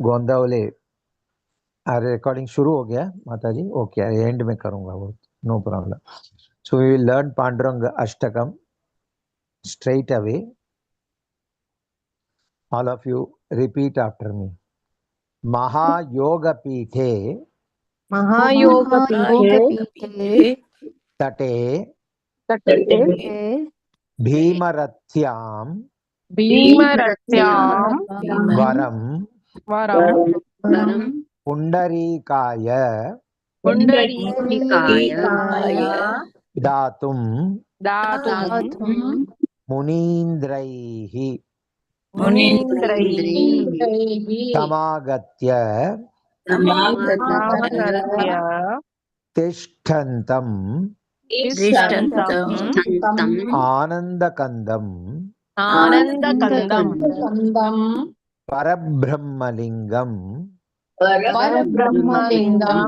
Gondavale. अरे recording शुरू हो गया माता जी? ओके, एंड में करूंगा वो, no problem. So we will learn Panduranga Ashtakam straight away. All of you repeat after me. महायोगपीठे महायोगपीठे तटे तटे भीमरथ्यां भीमरथ्यां वरं वरं पुण्डरीकाय पुण्डरीकाय दातुं दातुं मुनीन्द्रैः मुनीन्द्रैः समागत्य समागत्य तिष्ठन्तम् तिष्ठन्तम् आनन्दकन्दम् आनन्दकन्दम् परब्रह्मलिङ्गं परब्रह्मलिङ्गं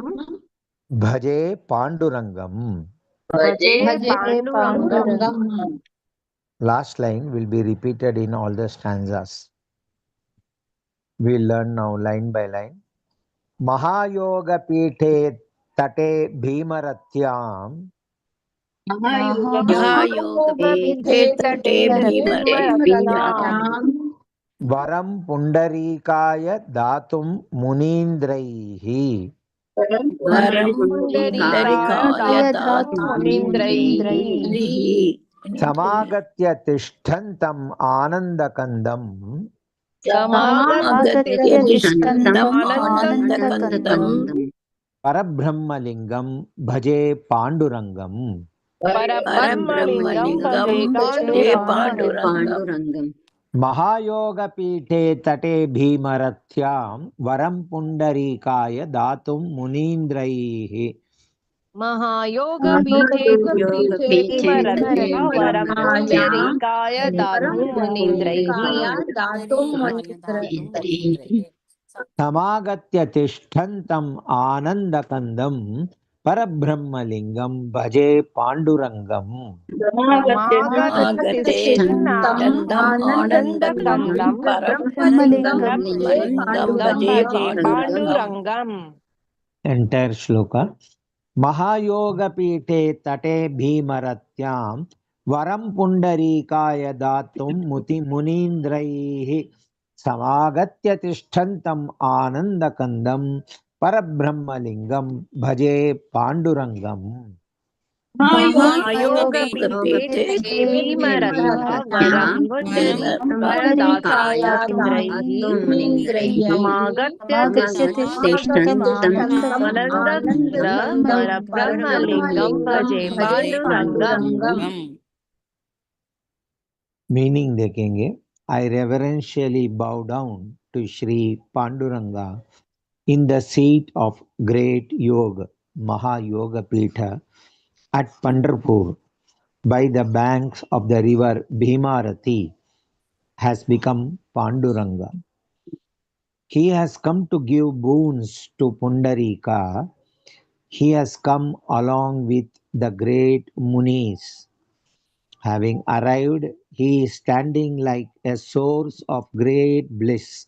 भजे पाण्डुरङ्गम्। भजे पाण्डुरङ्गम्। Last line will be repeated in all the stanzas. We'll learn now line by line. महायोगपीठे तटे भीमरथ्यां महायोगपीठे तटे भीमरथ्यां वरं पुण्डरीकाय दातुं मुनीन्द्रैः वरं पुण्डरीकाय दातुं मुनीन्द्रैः समागत्य तिष्ठन्तम् आनन्दकन्दम् समागत्य तिष्ठन्तम् आनन्दकन्दं परब्रह्मलिङ्गं भजे पाण्डुरङ्गम्। परब्रह्मलिङ्गं भजे भजे पाण्डुरङ्गम्। महायोगपीठे तटे भीमरथ्यां वरं पुण्डरीकाय दातुं मुनीन्द्रैः महायोगपीठे भीमरथ्यां वरं पुण्डरीकाय दातुं मुनीन्द्रैः समागत्य तिष्ठन्तम् आनन्दकन्दं परब्रह्मलिङ्गं भजे पाण्डुरङ्गम्। समागत्य तिष्ठन्तम् आनन्दकन्दं परब्रह्मलिङ्गं भजे भजे पाण्डुरङ्गम्। Entire shloka. महायोगपीठे तटे भीमरथ्यां वरं पुण्डरीकाय दातुं मुनीन्द्रैः समागत्य तिष्ठन्तम् आनन्दकन्दं परब्रह्मलिङ्गं भजे पाण्डुरङ्गम्। महायोगपीठे भीमरथ्यां वरं पुण्डरीकाय मुनीन्द्रैः समागत्य तिष्ठन्तम् आनन्दकन्दं परब्रह्मलिङ्गं भजे पाण्डुरङ्गम्। मीनिंग देखेंगे। I reverentially bow down to Shri Panduranga in the seat of great yoga, Mahayoga Pitha at Pandharpur by the banks of the river Bhimarathi has become Panduranga. He has come to give boons to Pundarika. He has come along with the great munis. Having arrived, he is standing like a source of great bliss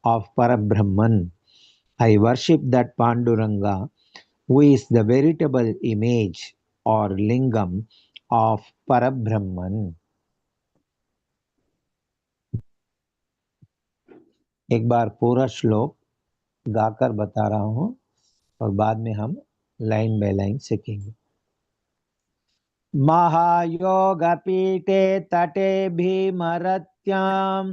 of Parabrahman. I worship that Panduranga, who is the veritable image or lingam of Parabrahman. एक बार पूरा श्लोक गाकर बता रहा हूं और बाद में हम लाइन बाय लाइन सीखेंगे। महायोगपीठे तटे भीमरथ्यां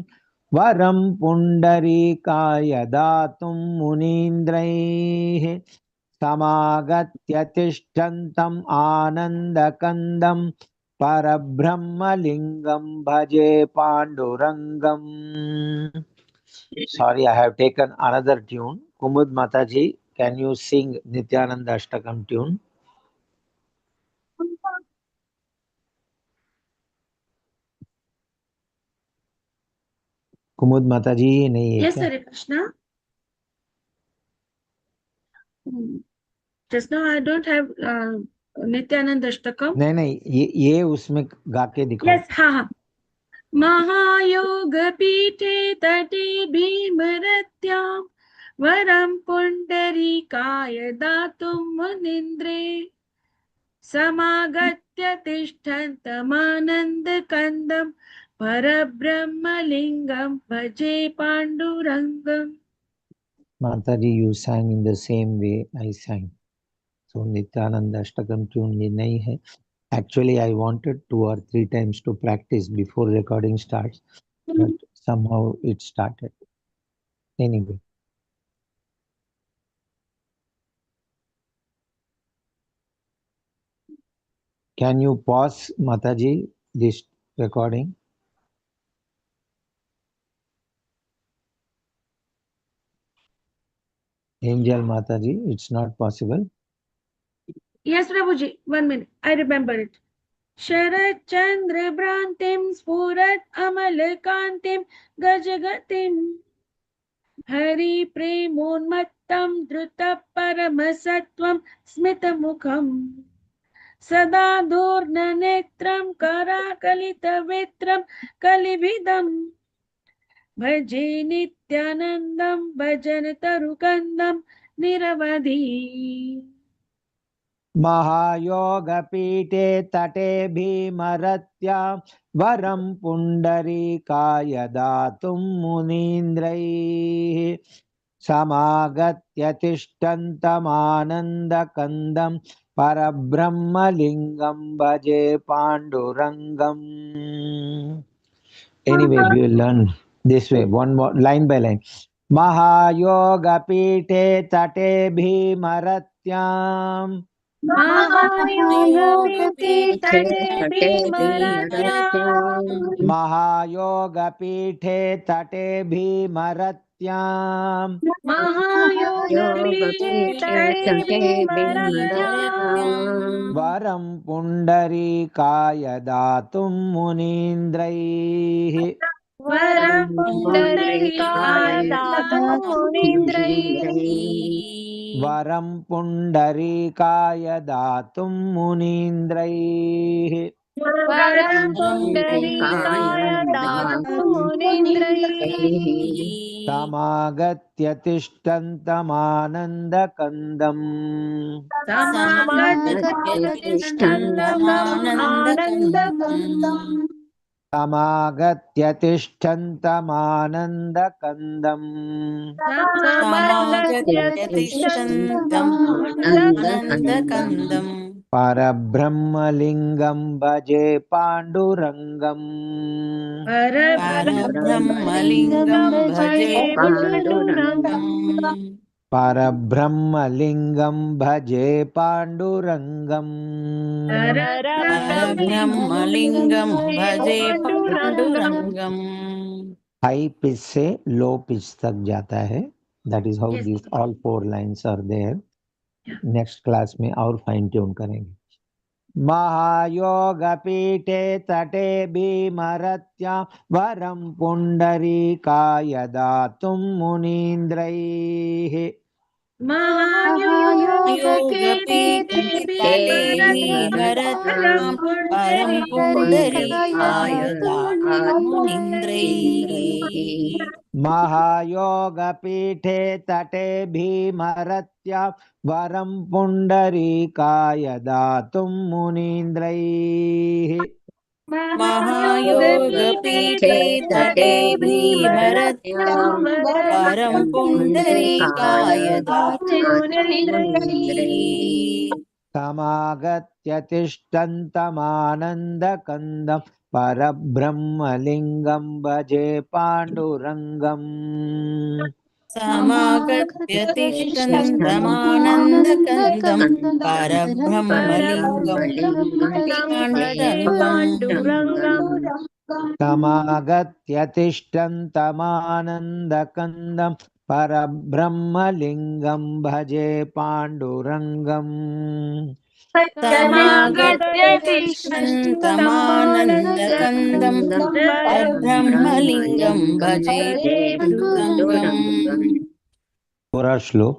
वरं पुण्डरीकाय दातुं मुनीन्द्रैः समागत्य तिष्ठन्तम् आनन्दकन्दं परब्रह्मलिङ्गं भजे पाण्डुरङ्गम्। Sorry, I have taken another tune. Kumud Mataji, can you sing Nityananda Ashtakam tune? Kumud Mataji नहीं है Yes, क्या? Hare Krishna. Just now I don't have Nityanand Ashtakam. नहीं नहीं, ये उसमें गा के दिखाओ। Yes, हाँ हाँ। महायोगपीठे तटे भीमरथ्यां वरं पुण्डरीकाय दातुं मुनीन्द्रे समागत्य तिष्ठन्तमानन्दकन्दं परब्रह्मलिङ्गं भजे पाण्डुरङ्गम्. Mataji, you sang in the same way I sang. So Nityananda Ashtakam tune ये नहीं है. Actually, I wanted 2 or 3 times to practice before recording starts, but somehow it started. Anyway. Can you pause, Mataji, this recording? Angel Mataji, it's not possible. Yes, Prabhuji, 1 minute. I remember it. Sharat Chandra Bhrantim Spurat Amal Kantim Gajagatim Hari Premonmattam Dhruta Paramasattvam Smitamukham Sada Durna Netram Karakalita Vetram Kalibhidam Bhaje Nityanandam Bhajan Tarukandam Niravadhi. महायोगपीठे तटे भीमरत्या वरं पुण्डरीकाय दातुं मुनीन्द्रैः समागत्य तिष्ठन्तमानन्दकन्दं परब्रह्मलिङ्गं भजे पाण्डुरङ्गम्. Anyway, we will learn this way, one more line by line. महायोगपीठे तटे भीमरत्याम् महायोगपीठे तटे भीमरत्याम् वरं पुण्डरीकाय दातुं मुनीन्द्रैः वरं पुण्डरीकाय दातुं मुनीन्द्रैः समागत्य तिष्ठन्तमानन्दकन्दम् समागत्य तिष्ठन्तमानन्दकन्दम् परब्रह्मलिङ्गं भजे पाण्डुरङ्गम् परब्रह्मलिङ्गं भजे पाण्डुरङ्गम् परब्रह्मलिङ्गं भजे पाण्डुरङ्गम्. हाई पिच से लो पिच तक जाता है. That is how these all 4 lines are there. Next class में और फाइन ट्यून करेंगे. महायोगपीठे तटे भीमरत्या वरं पुण्डरीकाय दातुं मुनीन्द्रैः महायोगपीठे तटे भीमरत्यां वरं पुण्डरीकाय दातुं मुनीन्द्रैः. महायोगपीठे तटे भीमरत्या वरं पुण्डरीकाय दातुं मुनीन्द्रैः महायोगपीठे तटे भीमरत्यां वरं पुण्डरीकाय दातुं मुनीन्द्रैः. समागत्य तिष्ठन्तमानन्दकन्दं परब्रह्मलिङ्गं भजे पाण्डुरङ्गम्. समागत्य तिष्ठन्तमानन्दकन्दं परब्रह्मलिङ्गं पाण्डुरङ्गम्. समागत्य तिष्ठन्तमानन्दकन्दं परब्रह्मलिङ्गं भजे पाण्डुरङ्गम्. समागत्य तिष्ठन्तमानन्दकन्दं परब्रह्मलिङ्गं भजे पाण्डुरङ्गम्. पूरा श्लोक.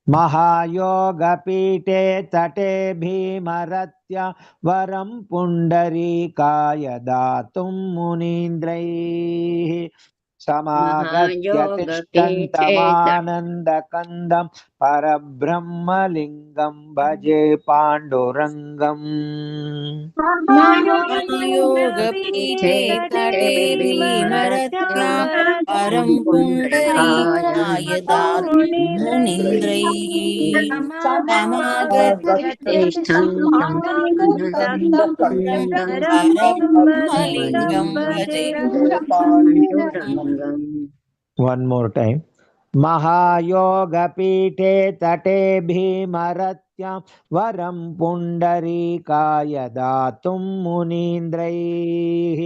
महायोगपीठे तटे भीमरत्या वरं पुण्डरीकाय दातुं मुनीन्द्रैः समागत्य तिष्ठन्तमानन्दकन्दं परब्रह्मलिङ्गं भजे पाण्डुरङ्गम्। महायोगपीठे तटे भीमरथ्यां परं पुण्डरीकाय दातुं मुनीन्द्रैः समागत्य परब्रह्मलिङ्गं भजे। One more time. महायोगपीठे तटे भीमरथ्यां वरं पुण्डरीकाय दातुं मुनीन्द्रैः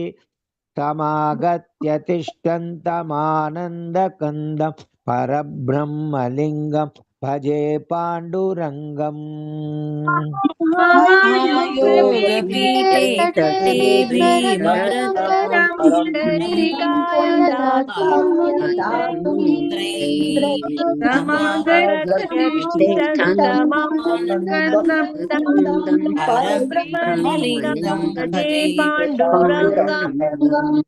समागत्य तिष्ठन्तमानन्दकन्दं परब्रह्मलिङ्गं भजे पाण्डुरङ्गम्। महायोगपीठे तटे भीमरथ्यां परब्रह्मलिङ्गं भजे पाण्डुरङ्गम्।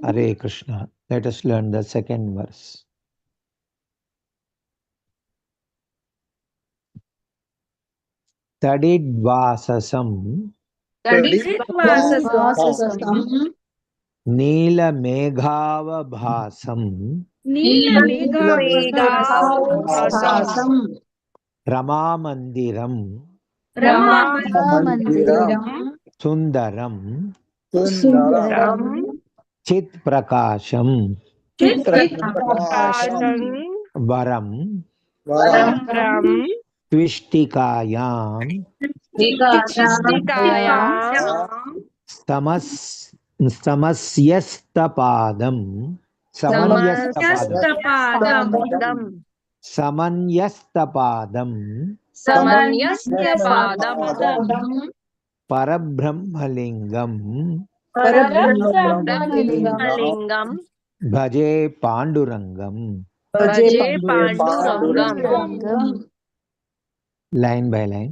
Hare Krishna. Let us learn the second verse. Tadidvasasam तडिद्वाससं नीलमेघावभासं नीलमेघावभासं रमामन्दिरं रमामन्दिरं सुन्दरं सुन्दरं चित्प्रकाशं चित्प्रकाशं वरं वरं त्विष्टिकायां समस्यस्तपादं समन्यस्तपादं समन्यस्तपादं समन्यस्तपादं परब्रह्मलिङ्गं परब्रह्मलिङ्गं भजे पाण्डुरङ्गम्। भजे पाण्डुरङ्गम्। Line by line.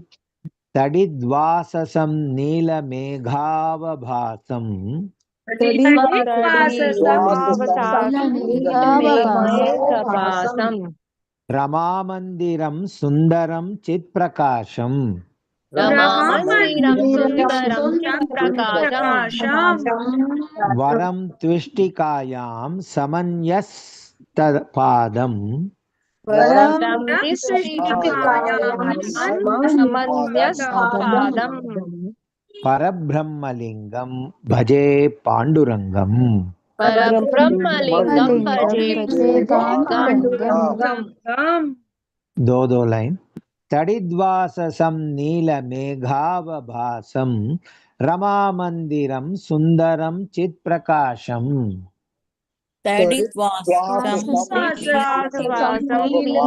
तडिद्वाससं नीलमेघावभासं रमामन्दिरं सुन्दरं चित्प्रकाशं वरं त्विष्टिकायां समन्यस्तपादं परब्रह्मलिङ्गं भजे पाण्डुरङ्गम्। परब्रह्मलिङ्गं भजे पाण्डुरङ्गम्। दो दो लाइन। तडिद्वाससं नीलमेघावभासं रमामन्दिरं सुन्दरं चित्प्रकाशम् तडिद्वासं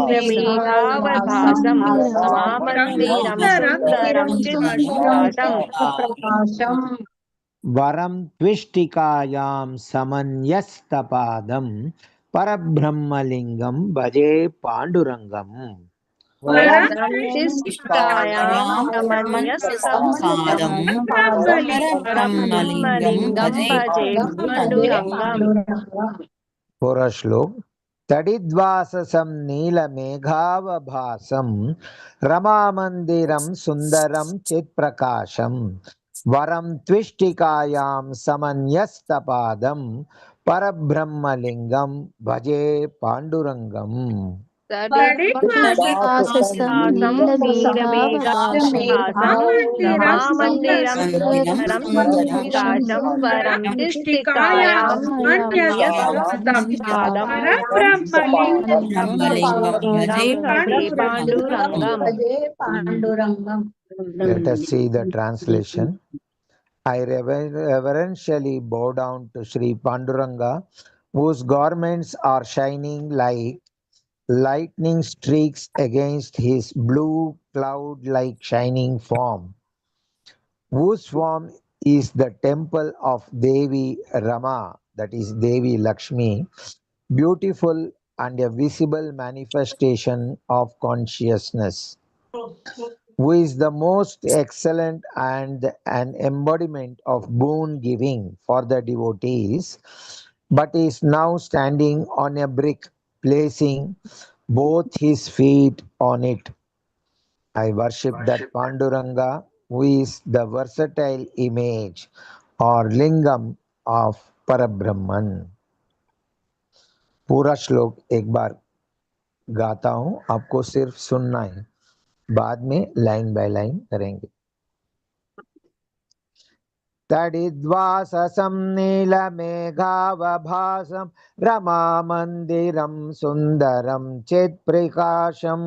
नीलमेघावभासं रमामन्दिरं सुन्दरं चित्प्रकाशम् वरं त्विष्टिकायां समन्यस्तपादं परब्रह्मलिङ्गं भजे पाण्डुरङ्गम्। समन्यस्तपादं परब्रह्मलिङ्गं भजे पाण्डुरङ्गम्। पूरा श्लोक। तडिद्वाससं नीलमेघावभासं रमामन्दिरं सुन्दरं चित्प्रकाशं वरं त्विष्टिकायां समन्यस्तपादं परब्रह्मलिङ्गं भजे पाण्डुरङ्गम्। तडिद्वाससं नीलमेघावभासं रमामन्दिरं सुन्दरं चित्प्रकाशं वरं त्विष्टिकायां समन्यस्तपादं भजे पाण्डुरङ्गम्। Let us see the translation. I reverentially bow down to Sri Panduranga, whose garments are shining like lightning streaks against his blue cloud-like shining form, whose form is the temple of Devi Rama, that is Devi Lakshmi, beautiful and a visible manifestation of consciousness, who is the most excellent and an embodiment of boon giving for the devotees. but is now standing on a brick, placing both his feet on it. I worship that Panduranga who is the versatile image or lingam of Parabrahman. पूरा श्लोक एक बार गाता हूं, आपको सिर्फ सुनना है, बाद में लाइन बाय लाइन करेंगे। तडिद्वाससं नीलमेघावभासं रमामन्दिरं सुन्दरं चित्प्रकाशम्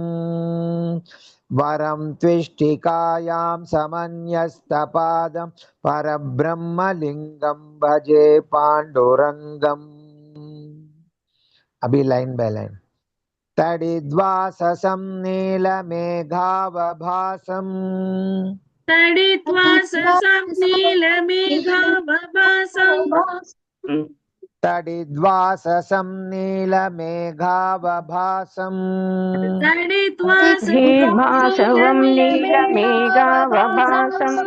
वरं त्विष्टिकायां समन्यस्तपादं परब्रह्मलिङ्गं भजे पाण्डुरङ्गम्। अभी लाइन बाय लाइन। तडिद्वाससं नीलमेघावभासं तडिद्वाससं नीलमेघावभासं तडिद्वाससं नीलमेघावभासं तडिद्वाससं धीर्भासवं नीलमेघावभासम्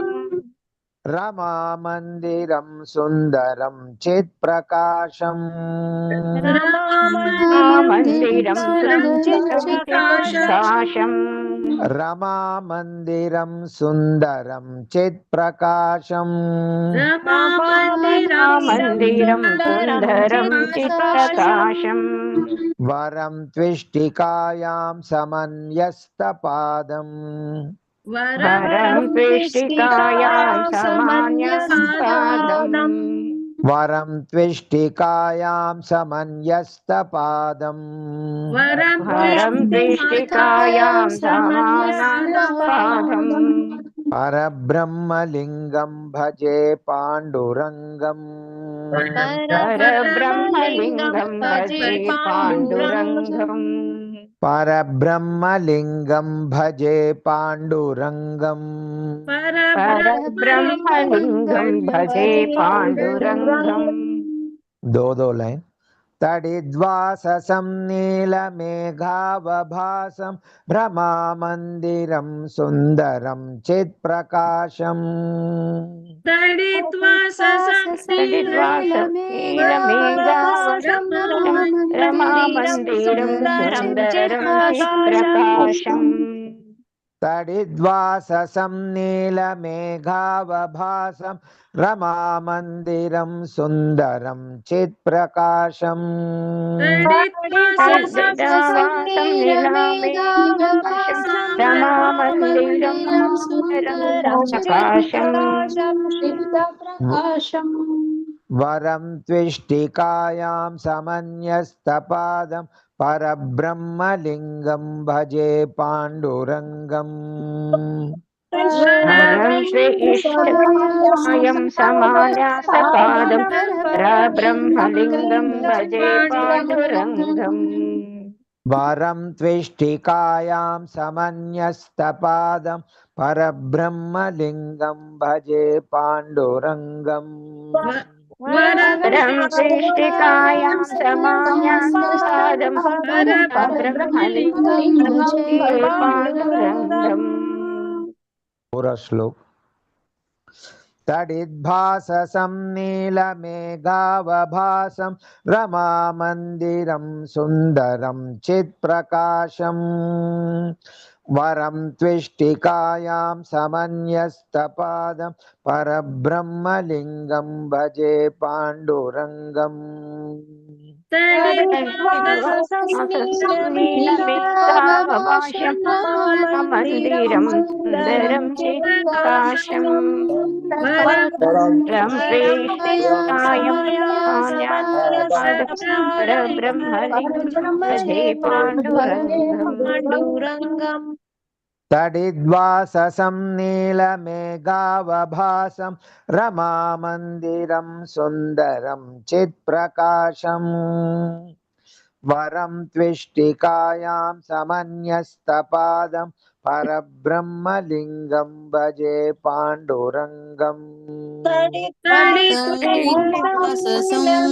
रमामन्दिरं सुन्दरं चित्प्रकाशम् मन्दिरं सुन्दरं रमामन्दिरं सुन्दरं चित्प्रकाशम् मन्दिरं सुन्दरं चित्प्रकाशम् वरं त्विष्टिकायां समन्यस्तपादम् वरं पृष्टिकायां समान्यस्पादम् वरं त्विष्टिकायां समन्यस्तपादम् वरं वरं पृष्टिकायां समानास्पादम् परब्रह्मलिङ्गं भजे पाण्डुरङ्गम् परब्रह्मलिङ्गं भजे पाण्डुरङ्गम् परब्रह्मलिङ्गं भजे पाण्डुरङ्गम् परब्रह्मलिङ्गं भजे पाण्डुरङ्गम्। दो दो लाइन। तडिद्वाससं नीलमेघावभासं रमामन्दिरं सुन्दरं चित्प्रकाशम् तडिद्वाससं तडिद्वासं रमामन्दिरं सुन्दरं चित्प्रकाशम् तडिद्वाससं नीलमेघावभासं रमामन्दिरं सुन्दरं चित्प्रकाशम् तडिद्वाससं रमामन्दिरं सुन्दरं प्रकाशम् वरं त्विष्टिकायां समन्यस्तपादं परब्रह्मलिङ्गं भजे पाण्डुरङ्गम्। वरं श्रीष्टकायं समान्यासपादं परब्रह्मलिङ्गं भजे पाण्डुरङ्गम्। वरं त्विष्टिकायां समन्यस्तपादं परब्रह्मलिङ्गं भजे पाण्डुरङ्गम्। वरं श्रेष्ठिकायां समान्यासपादं परब्रह्मलिङ्गं भजे पाण्डुरङ्गम्। पूरा श्लोक। तडिद्भाससं नीलमेघावभासं रमामन्दिरं सुन्दरं चित्प्रकाशम् वरं त्विष्टिकायां समन्यस्तपादं परब्रह्मलिङ्गं भजे पाण्डुरङ्गम्। नीलमेघावभासं मन्दिरं सुन्दरं चित्प्रकाशम् वरं श्रेष्ठिकायं समान्यासपादं परब्रह्मलिङ्गं भजे पाण्डुरङ्गम्। तडिद्वाससं नीलमेघावभासं रमामन्दिरं सुन्दरं चित्प्रकाशम् वरं त्विष्टिकायां समन्यस्तपादं परब्रह्मलिङ्गं भजे पाण्डुरङ्गम्। तडित्वाससं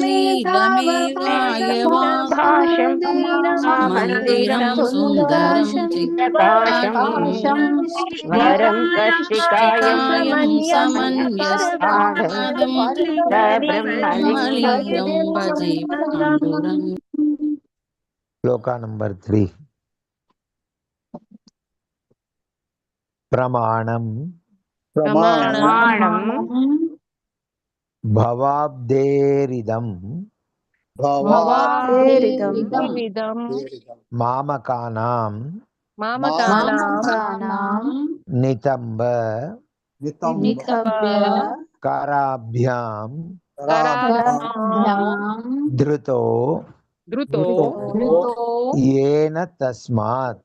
नीलमेघायवासं भाष्यं मन्दिरं मन्दिरं सुन्दरं प्रकाशं चित्प्रकाशं वरं कष्टिकायं कष्टिकायं समन्यस्तादं समन्यस्तादं परब्रह्मलिङ्गं ब्रह्मलिङ्गं भजे पाण्डुरङ्गम्। श्लोका नंबर 3। प्रमाणम प्रमाणं प्रमाणं भवाब्धेरिदं भवाब्धेरिदं मामकानां मामकानां नितम्ब नितम्ब कराभ्यां कराभ्यां धृतो धृतो धृतो येन तस्मात्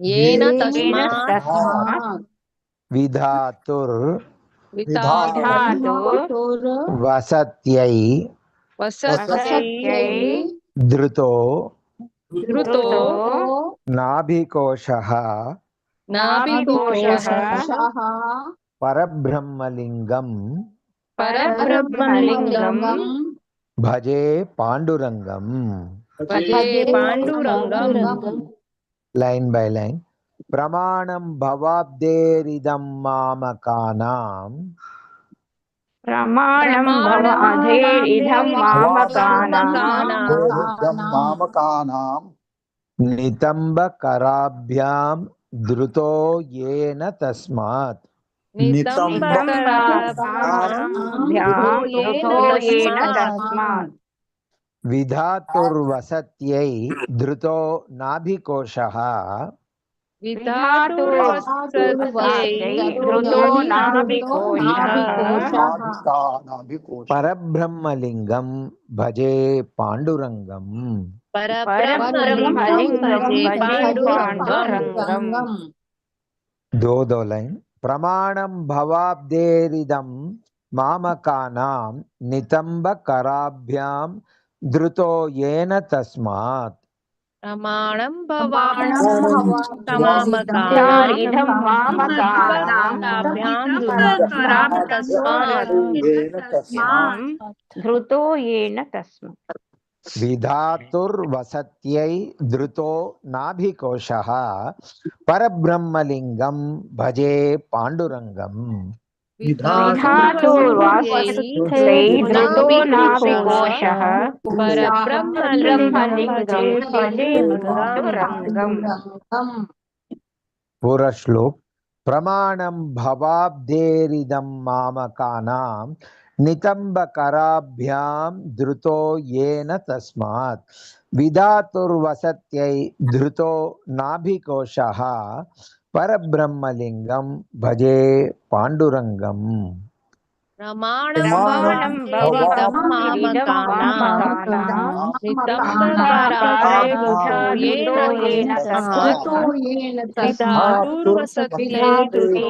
येन येन तस्मात् तस्मात् विधातुर् विधातुर् वसत्यै वसत्यै धृतो धृतो नाभिकोशः नाभिकोशः परब्रह्मलिङ्गं परब्रह्मलिङ्गं भजे पाण्डुरङ्गम्। भजे पाण्डुरङ्गम्। Line by line. प्रमाणं भवाब्धेरिदं मामकानां प्रमाणं भवाधेरिदं मामकानां नितम्बकराभ्यां धृतो येन तस्मात् नितम्बकराभ्यां धृतो येन तस्मात् विधातुर्वसत्यै धृतो नाभिकोशः विधातुर्वसत्यै धृतो नाभिकोशः परब्रह्मलिङ्गं भजे पाण्डुरङ्गम्। परब्रह्मलिङ्गं भजे पाण्डुरङ्गम्। दो दो लाइन। प्रमाणं भवाब्धेरिदं मामकानां नितम्बकराभ्यां धृतो येन तस्मात् प्रमाणं भवाब्धेरिदं मामकानां धृतो येन तस्मात् विधातुर्वसत्यै धृतो नाभिकोशः परब्रह्मलिङ्गं भजे पाण्डुरङ्गम्। विधातुर्वासत्यै धृतो नाभिकोशः परब्रह्मलिङ्गं भजे पाण्डुरङ्गम्। पूरा श्लोक। प्रमाणं भवाब्धेरिदं मामकानां नितम्बकराभ्यां धृतो येन तस्मात् विधातुर्वसत्यै धृतो नाभिकोशः परब्रह्मलिङ्गं भजे पाण्डुरङ्गम्। प्रमाणं भवाब्धेरिदं मामकानां नितम्बकराभ्यां धृतो येन तस्मात् विधातुर्वसत्यै धृतो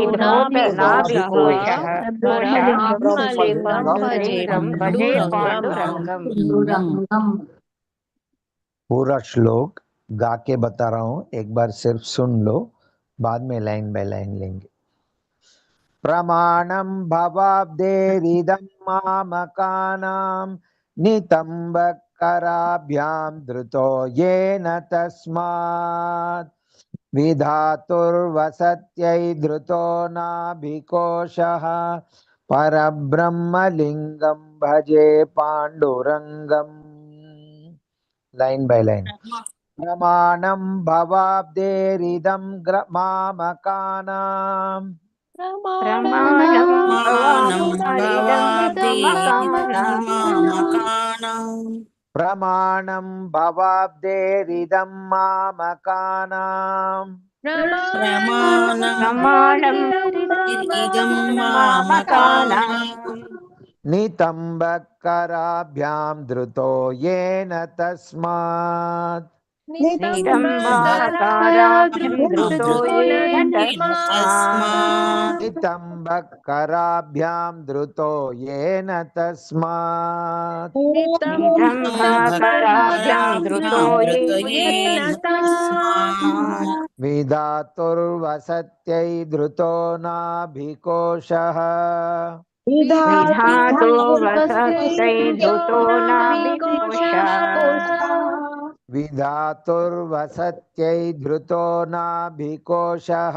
नाभिकोशः परब्रह्मलिङ्गं भजे पाण्डुरङ्गम्। पूरा श्लोक गा के बता रहा हूं, एक बार सिर्फ सुन लो, बाद में लाइन बाय लाइन लेंगे। प्रमाणं भवाब्धेरिदं मामकानां नितम्बकराभ्यां धृतो येन तस्मात् विधातुर्वसत्यै धृतो नाभिकोशः परब्रह्मलिङ्गं भजे पाण्डुरङ्गम्। Line by line. प्रमाणं भवाब्धेरिदं मामकानां प्रमाणं प्रमाणं भवाब्धेरिदं मामकानां नितम्बकराभ्यां धृतो येन तस्मात् नितम्बकराभ्यां धृतो येन तस्मात् विधातुर्वसत्यै धृतो नाभिकोशः विधातु वसत्यै धृतो नाभिकोशः। विधातुर्वसत्यै धृतो नाभिकोशः।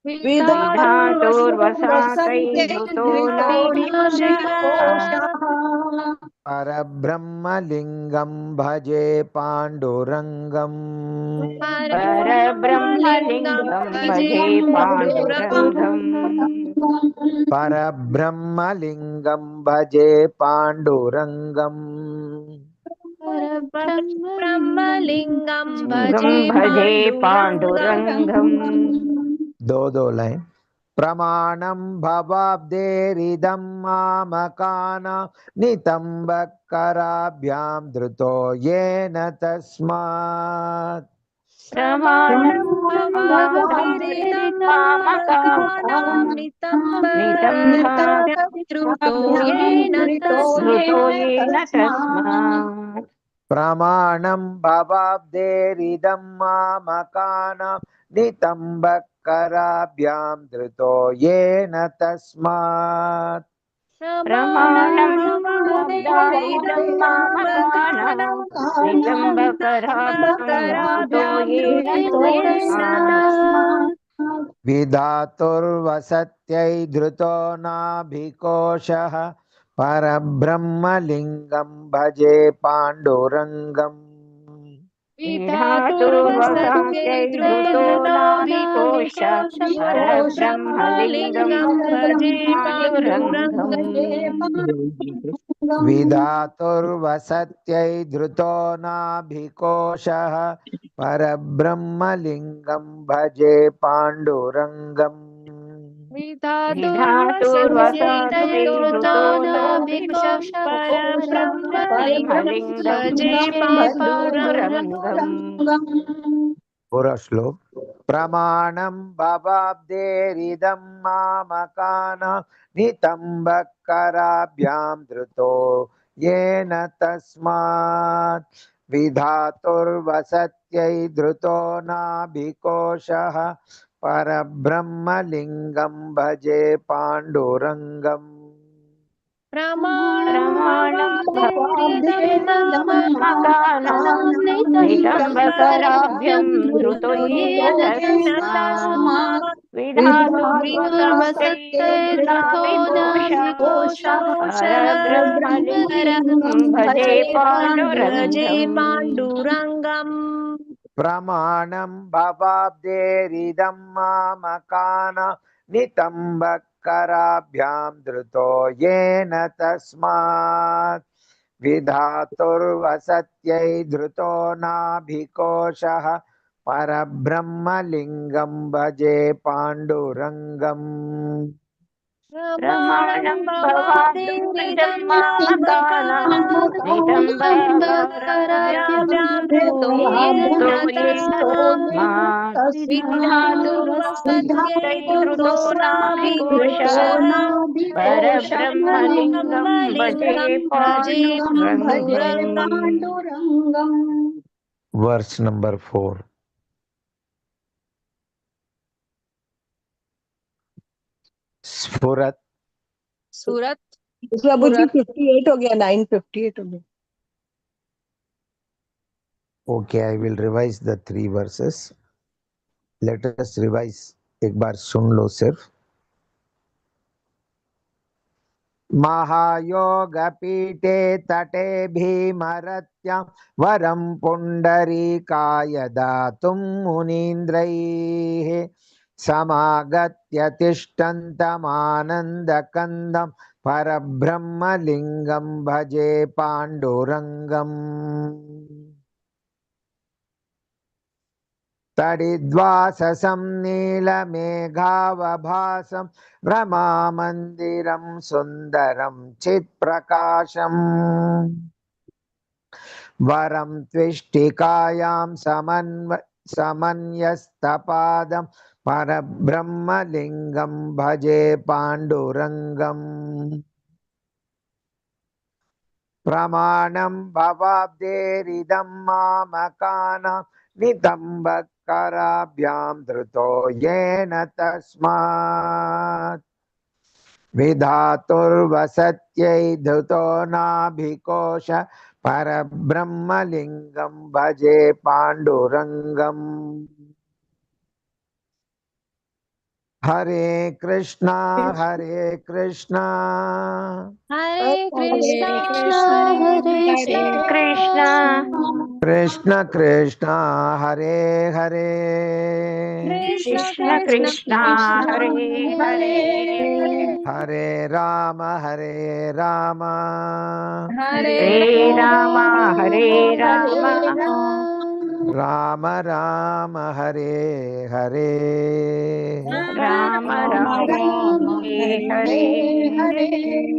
विधातुर्वसत्यै धृतो नाभिकोशः। परब्रह्मलिङ्गं भजे पाण्डुरङ्गम्। परब्रह्मलिङ्गं भजे पाण्डुरङ्गम्। परब्रह्मलिङ्गं भजे पाण्डुरङ्गम्। परब्रह्मलिङ्गं भजे भजे पाण्डुरङ्गम्। दो दो लाइन। प्रमाणं भवाब्धेरिदं मामकानां नितम्बकराभ्यां धृतो येन तस्मात्। प्रमाणं भवाब्धेरिदं मामकानां नितम्बकराभ्यां धृतो येन तस्मात्। प्रमाणं भवाब्धेरिदं मामकानां नितम्बकराभ्यां धृतो येन तस्मात्। प्रमाणं भवाब्धेरिदं मामकानां नितम्बकराभ्यां धृतो येन तस्मात्। विधातुर्वसत्यै धृतो नाभिकोशः परब्रह्मलिङ्गं भजे पाण्डुरङ्गम्। विधातुर्वसत्यै धृतो नाभिकोशः परब्रह्मलिङ्गं भजे पाण्डुरङ्गम्। विधातुर्वसत्यै धृतो नाभिकोशः परब्रह्मलिङ्गं भजे पाण्डुरङ्गम्। विधातुर्वसत्यै धृतो नाभिकोशः परब्रह्मलिङ्गं भजे पाण्डुरङ्गम्। पूरा श्लोक। प्रमाणं भवाब्धेरिदं मामकानां नितम्बकराभ्यां धृतो येन तस्मात्। विधातुर्वसत्यै धृतो नाभिकोशः परब्रह्मलिङ्गं भजे पाण्डुरङ्गम्। प्रमाणं प्रमाणं भवाब्धेरिदं मामकानां नितम्बकराभ्यां धृतो येन तस्मात्। विधातुर्वसत्यै धृतो नाभिकोशः परब्रह्मलिङ्गं भजे पाण्डुरङ्गम्। पाण्डुरङ्गम्। प्रमाणं भवाब्धेरिदं मामकानां नितम्बकराभ्यां धृतो येन तस्मात्। विधातुर्वसत्यै धृतो नाभिकोशः परब्रह्मलिङ्गं भजे पाण्डुरङ्गम्। प्रमाणं भवाब्धेरिदं मामकानां नितम्बकराभ्यां धृतो येन तस्मात्। विधातुर्वसत्यै धृतो नाभिकोशः परब्रह्मलिङ्गं भजे पाण्डुरङ्गम्। Verse number 4. स्फुरत्। सूरत। प्रभु जी 58 हो गया, 9:58 हो गया। Okay, I will revise the 3 verses. Let us revise. एक बार सुन लो सिर्फ। महायोगपीठे तटे भीमरत्यां वरं पुण्डरीकाय दातुं मुनीन्द्रैः समागत्य तिष्ठन्तमानन्दकन्दं परब्रह्मलिङ्गं भजे पाण्डुरङ्गम्। तडिद्वाससं नीलमेघावभासं रमामन्दिरं सुन्दरं चित्प्रकाशम् वरं त्विष्टिकायां समन्यस्तपादं परब्रह्मलिङ्गं भजे पाण्डुरङ्गम्। प्रमाणं भवाब्धेरिदं मामकानां नितम्बकराभ्यां धृतो येन तस्मात्। विधातुर्वसत्यै धृतो नाभिकोश परब्रह्मलिङ्गं भजे पाण्डुरङ्गम्। हरे कृष्णा हरे कृष्णा हरे कृष्णा हरे हरे कृष्णा कृष्ण कृष्ण हरे हरे। कृष्ण कृष्ण कृष्ण कृष्ण हरे हरे। हरे राम हरे राम हरे हरे राम हरे राम राम राम हरे हरे। राम राम हरे हरे। हरे।